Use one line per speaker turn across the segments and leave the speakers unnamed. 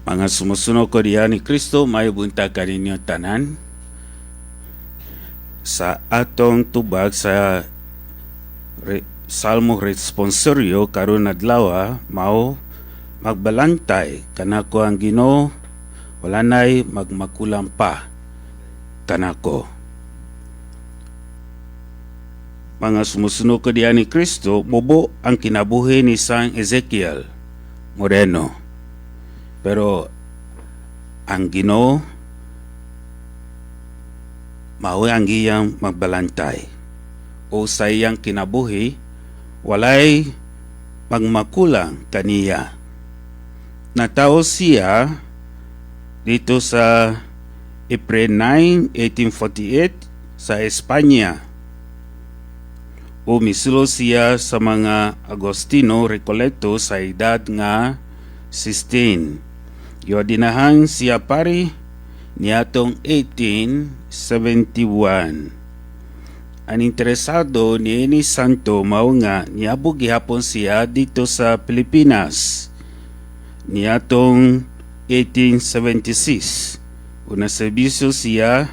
Mga sumusunod ko diha ni Kristo, may buntag kaninyo tanan. Sa atong tubag sa Salmo Responsorio karon adlaw mao "Magbalantay kanako ang Ginoo, wala nay magmakulang pa kanako." Mga sumusunod ko diha ni Kristo, mubo ang kinabuhi ni San Ezekiel Moreno. Pero ang Ginoo mao ang iyang magbalantay. O sa iyang kinabuhi, walay magmakulang kaniya. Natawo siya dito sa April 9, 1848 sa Espanya. O misulo siya sa mga Agustino Recoleto sa edad nga 16. Giordinahan siya pari niatong 1871. Ang interesado niini santo mao nga niabot gihapon siya dito sa Pilipinas niatong 1876. Una serbisyo siya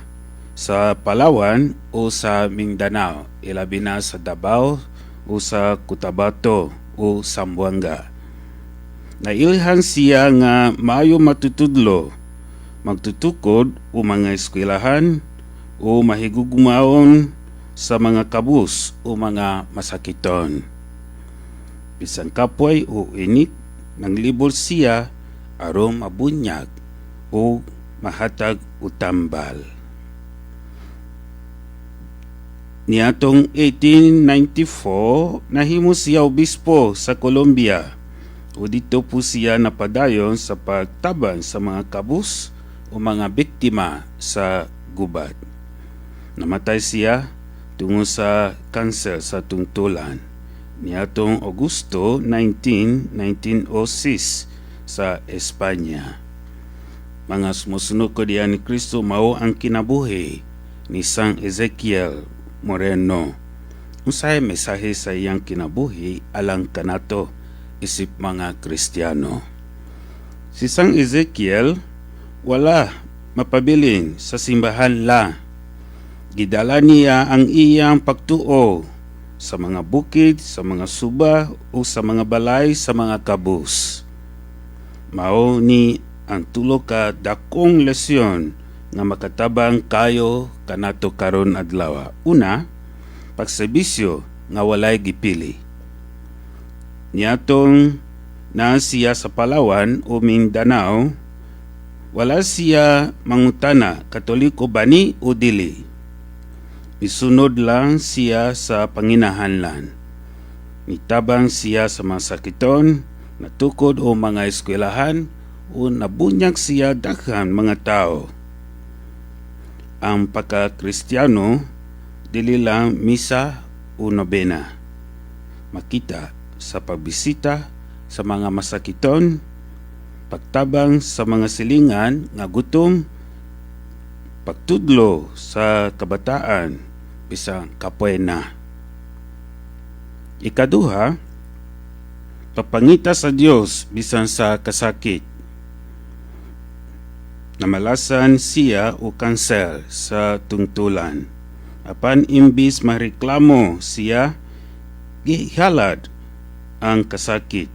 sa Palawan o sa Mindanao, ilabi na sa Davao o sa Cotabato o Zamboanga. Nailhan siya nga maayo matutudlo, magtutukod o mga eskwelahan o mahigugmaon sa mga kabus o mga masakiton. Bisan kapoy o init, nanglibol siya aron mabunyag o mahatag og tambal. Niatong 1894, nahimo siya obispo sa Colombia. O dito po siya napadayon sa pagtabang sa mga kabus o mga biktima sa gubat. Namatay siya tungod sa kanser sa tungtulan niatong Agosto 19, 1906 sa Espanya. Mga sumusunod ko diha ni Kristo, mao ang kinabuhi ni San Ezekiel Moreno. Unsay mensahe sa iyang kinabuhi alang kanato isip mga Kristiyano? Si San Ezekiel wala mapabilin sa simbahan la. Gidala niya ang iyang pagtuo sa mga bukid, sa mga suba o sa mga balay sa mga kabus. Mao ni ang tulo ka dakong lesyon nga makatabang kayo kanato karon adlaw. Una, pagserbisyo nga walay gipili. Niatong naa siya sa Palawan o Mindanao, wala siya mangutana Katoliko ba ni o dili. Misunod lang siya sa panginahanlan. Nitabang siya sa mga sakiton, natukod o mga eskwelahan, o nabunyag siya daghan mga tao. Ang pagka-Kristiyano, dili lang misa o nobena. Makita sa pagbisita sa mga masakiton, pagtabang sa mga silingan nga gutom, pagtudlo sa kabataan bisan kapoy na. Ikaduha, pagpangita sa Dios bisan sa kasakit. Namalasan siya og kanser sa tungtulan. Apan imbis mareklamo siya, gihalad ang kasakit.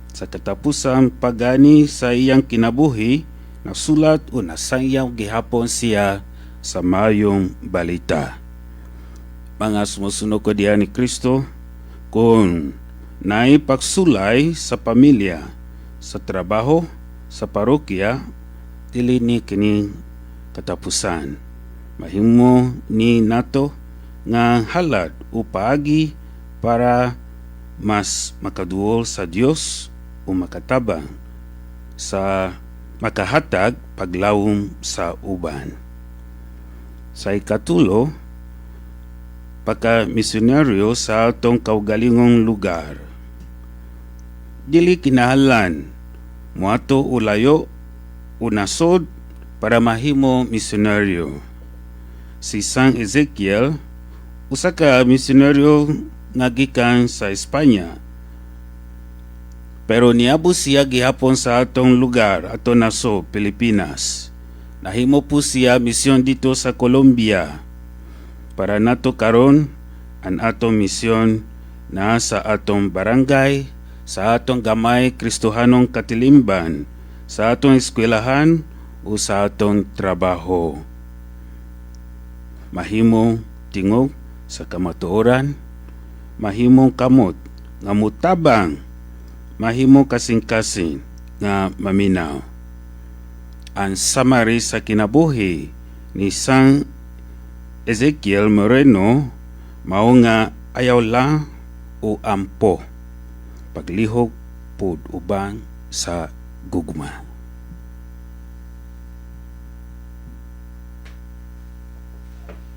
Sa katapusan pagani sa iyang kinabuhi, nasulat o nasayaw gihapon siya sa Mayong Balita. Mga sumusunod ko diha ni Kristo, kung naipagsulay sa pamilya, sa trabaho, sa parokya, dili ni kini katapusan. Mahimo ni nato nga halad o paagi para mas makaduol sa Dios o makatabang sa makahatag paglawom sa uban. Sa ikatulo, pagka-misyonaryo sa atong kaugalingong lugar. Dili kinahanglan moadto o layo o nasod para mahimo misyonaryo. Si San Ezekiel, usa ka misyonaryo nga gikan sa Espanya. Pero niabot siya gihapon sa atong lugar, ato naso, Pilipinas. Nahimo po siya misyon dito sa Colombia. Para nato karon, ang atong misyon na sa atong barangay, sa atong gamay Kristohanong katilimban, sa atong eskwelahan o sa atong trabaho. Mahimong tingog sa kamatuoran, mahimong kamot nga mutabang, mahimo kasing-kasing nga maminaw. Ang summary sa kinabuhi ni San Ezekiel Moreno mao nga ayaw lang o ampo, paglihok pud uban sa gugma.